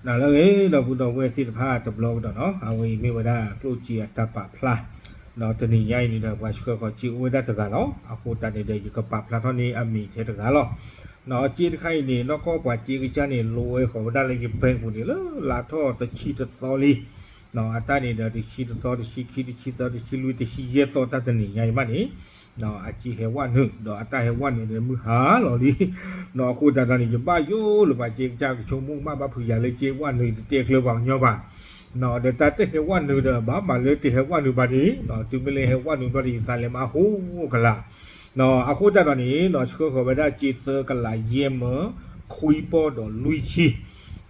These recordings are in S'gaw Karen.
နၤလၢအဂ့ၤ ဒီပုၢ်ဒီဝဲၢ်သ့ၣ်တဖၣ်တဘျီကဒီးနီၤ, အဝဲအံၤမ့ၢ်ဝဲဒၣ်ကျိၣ်စ့အတၢ်ပာ်ဖျါ, ဒီးတနံၤညါအံၤန့ၣ်ဒီး ပှၤဆှၢဃီၤစ့အိၣ်ဝဲဒၣ်တဂၤလီၤ. အဃိသတးန့ၣ်ဒီး ယကပာ်ဖျါထီၣ်န့ၢ်အမံၤထဲတဂၤလီၤ. နီၤ စ့တခါအံၤန့ၣ် နီၢ်ကီၢ်ပှၤစ့ကစၢ်န့ၣ် လိဝဲဃီၤဝဲဒၣ်လၢယ bank ပူၤန့ၣ် လၢလါထီၣ်တဆံတသီလံ. နီၤ အတၢ်န့ၣ်ဒီး တဆံတသီ တဆံခံ တဆံသၢ တဆံလွံၢ် တဆံယဲၢ်သီ တၢ်တနံၤညါအံၤမးန့ၣ် နီၤ အစ့ဟဲဝဲနုာ် ဒီးအတၢ်ဟဲဝဲနုာ်ဒီးမုၢ်ဟါလီၤလံ. နီၤ အဃိသတးဒီးန့ၣ် ယဘၣ်ယိၣ်လၢပှၤစ့ကစၢ်ကဆိကမိၣ်ကမၣ်ဘၣ်ဖုး ယၤလၢစ့ဝဲနုာ်တတဲကျၢၤပှၤကညီဘၣ်. နီၤ ဒီးတၢ်တဟဲဝဲနုာ်ဒီး ဘၣ်မၤလၢတဟဲဝဲနုာ်ဘၣ်န့ၣ် နီၤ တုၤမ့ၢ်လၢဟဲဝဲနုာ်ဘျီဒီး ယသးလဲၤမၤဟူကလာ်. နီၤ အဃိသတးဒီးန့ၣ် နီၤ ဆှၢဃီၤဝဲဒၣ်စ့သၢကလးယဲၢ်မၢခွံပီၢ်ဒီးလွံၢ်ဆံ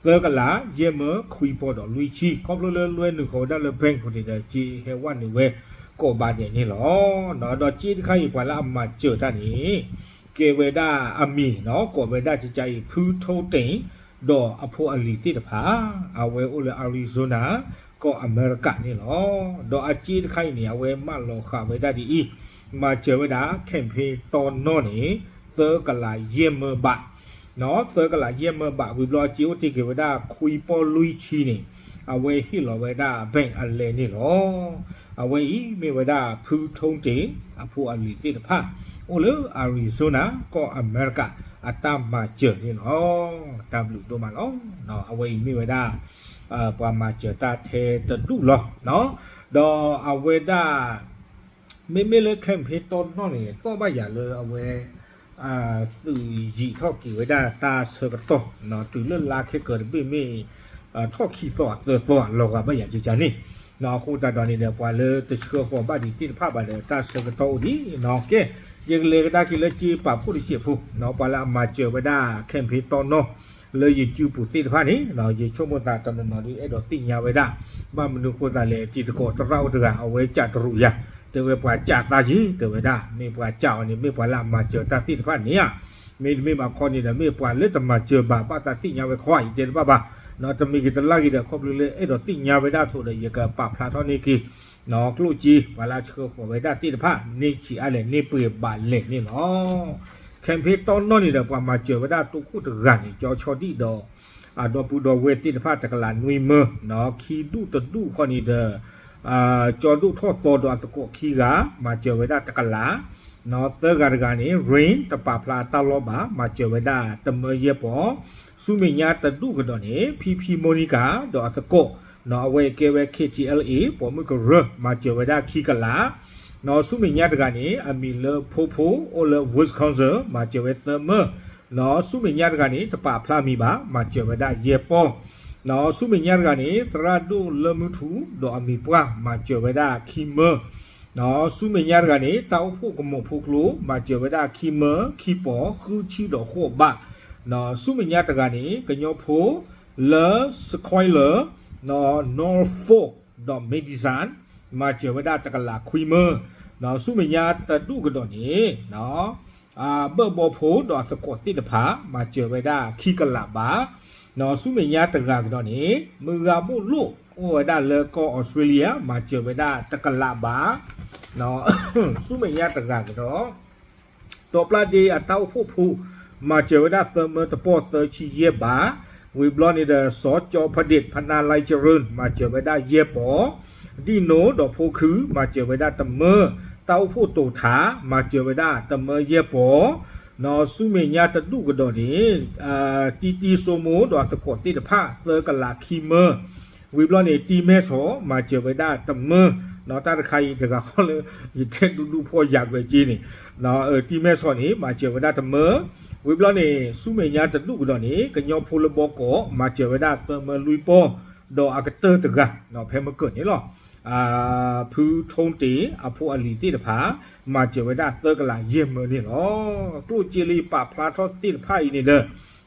သၢကလးယဲၢ်မၢခွံပီၢ်ဒီးလွံၢ်ဆံ ခီဖျိလၢလွဲနုာ်ဃီၤဝဲဒၣ်လၢ bank ပူၤန့ၣ်ဒီး စ့ဟဲဝဲနုာ်ဝဲကိးဘးဒဲးန့ၣ်လီၤ. နီၤ ဒီးစ့တခါအံၤ ပှၤလၢအမၤစၢၤတၢ်န့ၣ် ကဲဝဲဒၣ်အမံၤနီၤ ကိးဝဲဒၣ်ကကါအံၤ ဖုထိတ့ၢ် ဒီးအဖိအလံၤသ့ၣ်တဖၣ် အဝဲအိၣ်လၢ Arizona ကီၢ်အမဲရကၤန့ၣ်လီၤ. ဒီးအစ့တခါအံၤန့ၣ် အဝဲမၢလီၤဃာ်ဝဲဒၣ်ဒ်အံၤ, မၤစၢၤဝဲဒၣ် campaign တီနီၢ်န့ၣ် သၢကလးယဲၢ်မၢဘး နီၤ သၢကလးယဲၢ်မၢဘး ဝံၤဘျီအစ့အိၣ်တ့ၢ်က့ၤဝဲဒၣ်ခွံပီၢ်လွံၢ်ဆံန့ၣ် အဝဲဟ့ၣ်လီၤဝဲဒၣ် bank အလဲန့ၣ်လီၤ. အဝဲအံၤမ့ၢ်ဝဲဒၣ် ဖုထိတ့ၢ် အဖိအလံၤသ့ၣ်တဖၣ် အိၣ်လၢ Arizona ကီၢ်အမဲရကၤ အတၢ်မၤစၢၤန့ၣ်လီၤ. တၢ်ဘျုးဒိၣ်မးလီၤ. အဝဲအံၤမ့ၢ်ဝဲဒၣ် ပှၤမၤစၢၤတၢ်ထဲတဒူၣ်လီၤ. ဒီးအဝဲဒၣ် မ့မ့ၢ်လၢ campaign တီနီၢ်န့ၣ် သီၣ်ဘၣ်ယၤလၢအဝဲ သုးယံာ်ထီၣ်က့ၤဝဲဒၣ်တၢ်ဆၢကတီၢ် တုၤလၢလါခဲကၢၤတဘ့ၣ်မ့ၢ် ထီၣ်ခံသီသၢသီ လီၤဂာ်ဘၣ်ယၤကကါန့ၣ်. နီၤ အဃိသတးဒီးန့ၣ်ဒီး ပှၤလၢတဆှၢဃီၤဘၣ်ဒံးသ့ၣ်တဖၣ်ဘၣ်ဒီး တၢ်ဆၢကတီၢ်အိၣ်ဒံးနီၤ. ကဲ ယကလဲၤကဒါက့ၤလၢစ့ပာ်ဖှိၣ်တစဲးဖိ နီၤ ပှၤလၢအမၤစၢၤဝဲဒၣ် campaign တီနီၢ် လၢယစုပူၤသ့ၣ်တဖၣ်န့ၣ် ယဆိကမိၣ်သးတနီၤနီၤဒ်အဲၣ်ဒိးသ့ၣ်ညါဝဲဒၣ် ဘၣ်မနုၤဃိသးလဲၣ် တံၤသကိးသရၣ်အိၣ်တဂၤ အဝဲကးတရူးယၤ တဲဝဲပှၤကးသးယ့ၤ တဲဝဲဒၣ် မ့ၢ်ပှၤကးအီၤန့ၣ် မ့ၢ်ပှၤကးအီၤန့ၣ် မ့ၢ်ပှၤလၢအမၤစၢၤတၢ်သ့ၣ်တဖၣ်န့ၣ်ဧါ. မ့တမ့ၢ်ဘၣ်ခီန့ၣ်ဒီး မ့ၢ်ပှၤလၢတမၤစၢၤဘၣ် ဘၣ်သးသ့ၣ်ညါဝဲခီ ယတဲတဘၣ်ဘၣ်. နီၤ တမံၤဂ့ၤတလါဂ့ၤဒီး ခီဖျိလၢအဲၣ်ဒိးသ့ၣ်ညါဝဲဒၣ်အသိးဒီး ယကပာ်ဖျါထီၣ်န့ၢ်က့ၤ ကျိၣ်စ့ ပှၤလၢအဆှၢဃီၤဝဲဒၣ်သ့ၣ်တဖၣ် န့ၢ်ဆံးအါလဲၣ် န့ၢ်ပှဲၤဘၣ်လဲၣ်န့ၣ်လီၤ. campaign တီနီၢ်န့ၣ်ဒီး ပှၤမၤစၢၤဝဲဒၣ်တိခိၣ်တဂၤန့ၣ် ကၠီဆီဒံၣ်ဒီး အဒီပုၢ်ဒီဝဲၢ်သ့ၣ်တဖၣ် တကလးနွံမၢ, ခံဒူၣ်တဒူၣ်ဃီန့ၣ်ဒီး ကၠီဒိၣ်ထီၣ်သီဒီးအသကိးခံဂၤ မၤစၢၤဝဲဒၣ်တကလး, သၢဂၤတဂၤန့ၣ် Rain တပာ်ဖျါတၢ်လီၢ်ဘၣ် မၤစၢၤဝဲဒၣ်တမၢယဲၢ်ပီၤ, ဆူမဲာ်ညါတဒူၣ်ကဒီးန့ၣ် ဖံဖံမိၢ်နံကၤ ဒီးအသကိး အဝဲကဲဝဲ K T L A ပိာ်မုၣ်ကရၢ မၤစၢၤဝဲဒၣ်ခံကလး, ဆူမဲာ်ညါတဂၤန့ၣ် အမံၤလၢဖိဖိ အိၣ်လၢ Wisconsin မၤစၢၤဝဲသၢမၢ, ဆူမဲာ်ညါတဂၤန့ၣ် တပာ်ဖျါမံၤဘၣ် မၤစၢၤဝဲဒၣ်ယဲၢ်ပီၤ, ဆူမဲာ်ညါတဂၤန့ၣ် သရၣ်ဒိၣ်လၢမုၢ်ထူ ဒီးအမံၤပှၢ် မၤစၢၤဝဲဒၣ်ခံမၢ, ဆူမဲာ်ညါတဂၤန့ၣ် တၢ်အိၣ်ဖှိၣ်ကမူးဖိကျိ မၤစၢၤဝဲဒၣ်ခံမၢ ခံပီၤ ဃုဆံဒီးဃိးဘး, ဆူမဲာ်ညါတဂၤန့ၣ် ကညီဖိလၢ Schuyler, Norfolk ဒီး Madison မၤစၢၤဝဲဒၣ်တကလးခွံမၢ, ဆူမဲာ်ညါတဒူၣ်ကဒီးန့ၣ် ဘၢၣ်ဘီဖိဒီးအသကိးသ့ၣ်တဖၣ် မၤစၢၤဝဲဒၣ်ခံကလးဘး, ဆူမဲာ်ညါတဂၤကဒီးန့ၣ် မုၢ်ဂၤဘိၣ်လိၣ် အိၣ်ဝဲဒၣ်လၢကီၢ်အီစထြ့လယါ မၤစၢၤဝဲဒၣ်တကလးဘး, ဆူမဲာ်ညါတဂၤကဒီး တီပျၢ်ဒ့အတၢ်အိၣ်ဖှိၣ်ဖိ မၤစၢၤဝဲဒၣ်သၢမၢတပီၢ်သၢဆံယဲၢ်ဘး, ဝံၤဘျီန့ၣ်ဒီး စီၤကၠီဖဒ့ၣ် ဖနၢ်လါကရၢၣ် မၤစၢၤဝဲဒၣ်ယဲၢ်ပီၤ, ဒံၣ်နိဒီးဖိခု မၤစၢၤဝဲဒၣ်တမၢ, တၢ်အိၣ်ဖှိၣ်တိာ်ထး မၤစၢၤဝဲဒၣ်တမၢယဲၢ်ပီၤ, ဆူမဲာ်ညါတဒူၣ်ကဒီးန့ၣ် တံတံစိမိၤဒီးအသကိးသ့ၣ်တဖၣ် သၢကလးခံမၢ, ဝံၤဘျီန့ၣ် တံမဲၢ်ဆီး မၤစၢၤဝဲဒၣ်တမၢ, တၢ်တခါအံၤတဂၤဃီလၢ ယတဲဒူဒူဖီယၤကွဲးက့န့ၣ် တံမဲၢ်ဆီးန့ၣ် မၤစၢၤဝဲဒၣ်တမၢ, ဝံၤဘျီန့ၣ် ဆူမဲာ်ညါတဒူၣ်ကဒီးန့ၣ် ကညီဖိလၢဘီကီး မၤစၢၤဝဲဒၣ်သၢမၢလွံၢ်ပီၤ, ဒီးအကတၢၢ်တဂၤ ဖဲမကၢၢ်န့ၣ်လီၤ. ဖုထိတ့ၢ်အဖိအလံၤသ့ၣ်တဖၣ် မၤစၢၤဝဲဒၣ်သၢကလးယဲၢ်မၢန့ၣ်လီၤ. ကျိၣ်စ့လၢယပာ်ဖျါထီၣ်သ့ၣ်တဖၣ်အံၤန့ၣ်ဒီး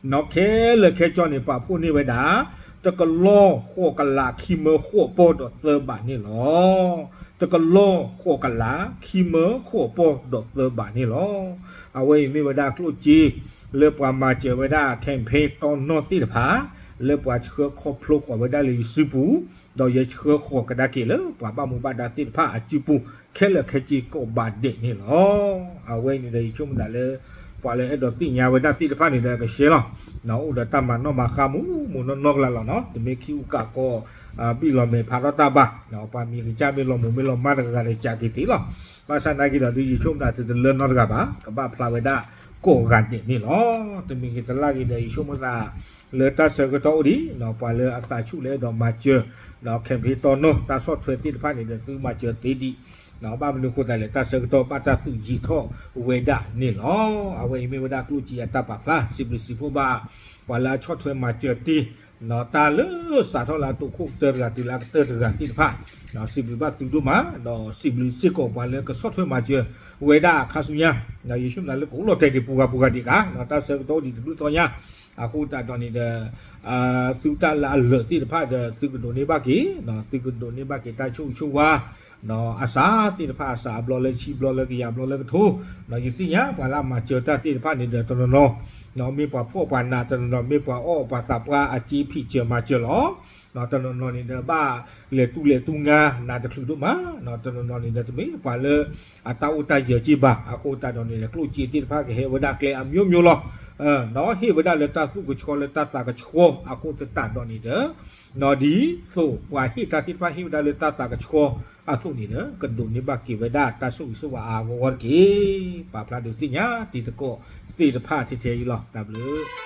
နီၢ်ခဲလၢာ်ခဲဆ့န့ၣ် ပာ်ဖှိၣ်န့ၢ်ဝဲဒၣ် တကလီၢ်ဃိးကလးခံမၢဃိးပီၢ်ဒီးသၢဘးန့ၣ်လီၤ. တကလီၢ်ဃိးကလးခံမၢဃိးပီၢ်ဒီးသၢဘးန့ၣ်လီၤ. အဝဲအံၤမ့ၢ်ဝဲဒၣ်ကျိၣ်စ့ လၢပှၤမၤစၢၤဝဲဒၣ် campaign တီနီၢ်သ့ၣ်တဖၣ် လၢပှၤဆှၢခီဖျိဃီၤဝဲဒၣ်လၢယစုပူၤ, ဒီးယဆှၢဃီၤကဒါက့ၤလၢပှၤဘၣ်မူဘၣ်ဒါသ့ၣ်တဖၣ်အစုပူၤ ခဲလၢာ်ခဲဆ့ကိးဘးဒဲးန့ၣ်လီၤ. အဝဲအံၤန့ၣ်ဒီးယဆိကမိၣ်သးလၢ ပှၤလၢအဲၣ်ဒိးသ့ၣ်ညါဝဲဒၣ်သ့ၣ်တဖၣ်န့ၣ်ဒီးကရှဲလီၤ. အိၣ်ဒီးတၢ်မၤနီၣ်မၤဃါမူးမူးနီၢ်နီၢ်ကလးလီၤနီၤ. တမ့ၢ်ခံအူကးကီ ဘံၣ်လီၤမဲာ်ဖးထီၣ်တၢ်ဘၣ်, ပှၤမံၤကစၢ်မ့ၢ်လီၤမူးမ့ၢ်လီၤမၢ်တဂၤဂၤဒီးကးက့ၤသ့လီၤ. ဘၣ်ဆၣ်သနာ်က့ဒီး ဒုးယဆိကမိၣ်သးသုတလၢနီတဂၤဘၣ်, ကဘၣ်ဖျါဝဲဒၣ်ကိးဂၤဒဲးန့ၣ်လီၤ. တမံၤဂ့ၤတလၢ်ဂ့ၤဒီး ယဆိကမိၣ်သးလၢတၢ်ဆၢကတီၢ်အိၣ်ဒံး, ပှၤလၢအသးဆူၣ်လၢအဲၣ်ဒိးမၤစၢၤ ဒီး campaign တီနီၢ် တၢ်ဆီၣ်ထွဲသ့ၣ်တဖၣ်န့ၣ်ဒီး သုမၤစၢၤသ့ဒံး ဘၣ်မနုၤအဃိသတးလဲၣ်, တၢ်ဆၢကတီၢ်ဘၣ်တၢ်သုးယံာ်ထီၣ်ဝဲဒၣ်န့ၣ်လီၤ. အဝဲအံၤမ့ၢ်ဝဲဒၣ်ကျိၣ်စ့အတၢ်ပာ်ဖျါ စံးဘျုးစံးဖှိၣ်ဘၣ် ပှၤလၢအဆီၣ်ထွဲမၤစၢၤတ့ၢ် တၢ်လၢစးထီၣ်လၢအတိာ်ခိၣ်ကတၢၢ်တဂၤတုၤလၢအကတၢၢ်တဂၤသ့ၣ်တဖၣ်, စံးဘျုးဘၣ်သုဒိၣ်မး, ဒီးစံးဘျုးစ့ၢ်ကီးပှၤလၢကဆီၣ်ထွဲမၤစၢၤဝဲဒၣ်အခါဆူညါ, ယဆိကမိၣ်လၢကအိၣ်လီၤတဲာ်ဒံးပူၤဂၤပူၤဂၤဒံးဂၤ, တၢ်ဆၢကတီၢ်အိၣ်ဒံးတဘျုးသီညါ, အဃိသတးဒီးန့ၣ်ဒီး သုတၢ်လၢအလၢာ်သ့ၣ်တဖၣ်ဒီး သုကဒိးန့ၢ်ဘၣ်က့ၤ, သုကဒိးန့ၢ်ဘၣ်က့ၤတၢ်ဆိၣ်ဂ့ၤဆိၣ်ဝါ အစးသ့ၣ်တဖၣ် အစးအဘျီလၢဆံဘျီလၢကယၤဘျီလၢကထိ, ယသ့ၣ်ညါပှၤလၢအမၤစၢၤတၢ်သ့ၣ်တဖၣ်န့ၣ်ဒီး တနီၤနီၤ မ့ၢ်ပှၤဖှီၣ်ပှၤနး, တနီၤနီၤမ့ၢ်ပှၤအီၣ်ပှၤသးပှၢ်အစ့ဖံးစၢၤမၤစၢၤလီၤ. တနီၤနီၤန့ၣ်ဒီးဘၣ်လဲၤတူၢ်လဲၤတူၢ်ငါနးတချုးဒိၣ်မး, တနီၤနီၤန့ၣ်ဒီးတမ့ၢ်ပှၤလၢအတၢ်အိၣ်တၢ်ယၢၤက့ဘၣ်, အဃိသတးဒီးန့ၣ်ဒီး ကျိၣ်စ့သ့ၣ်တဖၣ်ကဟဲဝဲဒၣ်ကျဲအမျိုးမျိုးလီၤ. ဟ့ၣ်ဝဲဒၣ်လၢတၢ်သူၣ်ကဆှီလၢတၢ်သးကဆှီအဃိသတးဒီးန့ၣ်ဒီး ဒ်သိးပှၤဟ့ၣ်တၢ်သ့ၣ်တဖၣ်ဟ့ၣ်ဝဲဒၣ်လၢတၢ်သးကဆှီအသိးန့ၣ်ဒီး ကဒိးန့ၢ်ဘၣ်က့ၤဝဲဒၣ်တၢ်ဆိၣ်ဂ့ၤဆိၣ်ဝါအါအါဂီၢ်ဂီၢ်တက့ၢ်. ပာ်ဖျါဒုးသ့ၣ်ညါတံၤသကိးသ့ၣ်တဖၣ်ထဲထဲအံၤလီၤ. တၢ်ဘျုး